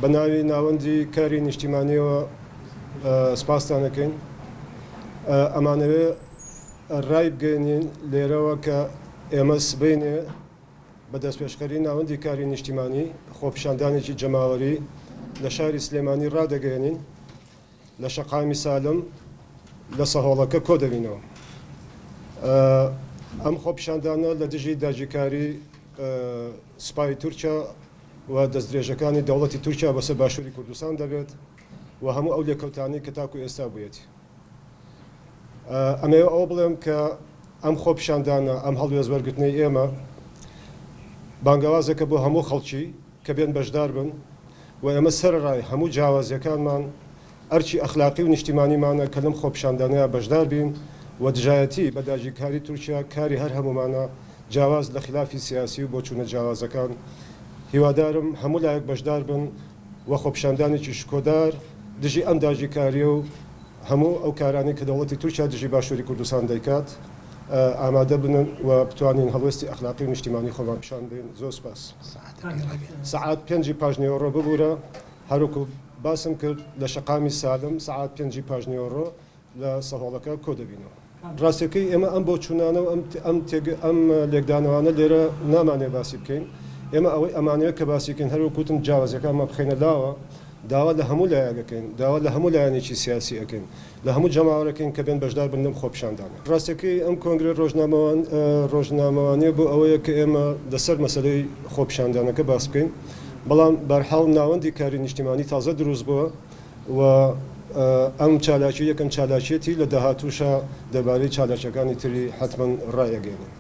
بە ناوی ناوەندی کاری نیشتیمانیەوە سپاستان ئەکەین. ئەمانەوێ ڕایبگەیەنین لێرەوە کە ئێمە سبەینێ بە دەستپێشخەری ناوەندی کاری نیشتیمانی خۆپیشاندانێکی جەماوەری لە شاری سلێمانی ڕادەگەیەنین. لە شەقامی سالم لە سەهۆڵەکە کۆدەبینەوە. ئەم خۆپیشاندانە لە دژی داگیرکاری سوپای تورکیا و دەستدرێژەکانی دەوڵەتی تورکیا بەسەر باشووری کوردستان دەبێت و هەموو ئەو لێکەوتانەی کە تاکو ئێستا بوویەتی. ئەمەوێ ئەوە بڵێم کە ئەم خۆپیشاندانە، ئەم هەڵوێست وەرگرتنەی ئێمە بانگەوازێکە بۆ هەموو خەڵکی کە بێن بەشدار بن و ئێمە سەرەڕای هەموو جیاوازییەکانمان ئەرکی ئەخلاقی و نیشتیمانیمانە کە لەم خۆپیشاندانەیا بەشدار بین و دژایەتی بە داگیرکاری تورکیا کاری هەر هەموومانە جیاواز لە خیلافی سیاسی و بۆچوونە جیاوازەکان. هیوادارم هەموو لایەک بەشدار بن و خۆپیشاندانێکی شکۆدار دژی ئەم داگیرکارییە و هەموو ئەو کارانەی کە دەوڵەتی تورکیا دژی باشووری کوردستان دەیکات ئامادە بن و بتوانین هەڵوێستی ئەخلاقی و نیشتیمانی خۆمان پیشان بدەین. زۆر سوپاس. سەعات پێنجی پاشنیوەڕۆ ببورە هەروەکو باسم کرد لە شەقامی سالم سەعات پێنجی پاشنیوەڕۆ لە سەهۆڵەکە کۆدەبینەوە. ڕاستەکەی ئێمە ئەم بۆچوونانە و ئەم ئەم لێکدانەوانە لێرە نامانەوێت باسی بکەین. ئێمە ئەوەی ئەمانەوێت کە باسی بکەین هەر وەک وتم جیاوازیەکانمان بخەینە لاوە، داوا لە هەموو لایەک ئەکەین، داوا لە هەموو لایەنێکی سیاسی ئەکەین، لە هەموو جەماوەر ئەکەین کە بێن بەشدار بن لەم خۆپیشاندانە. ڕاستەکەی ئەم کۆنگرەی ڕۆژنامەوانیە بۆ ئەوەیە کە ئێمە لەسەر مەسەلەی خۆپیشاندانەکە باس بکەین، بەڵام بەرحاڵ ناوەندی کاری نیشتیمانی تازە دروست بووە و ئەم چالاکیە یەکەم چالاکیەتی، لە داهاتووشا دەربارەی چالاکیەکانی تری حەتمەن ڕایئەگەیەنین.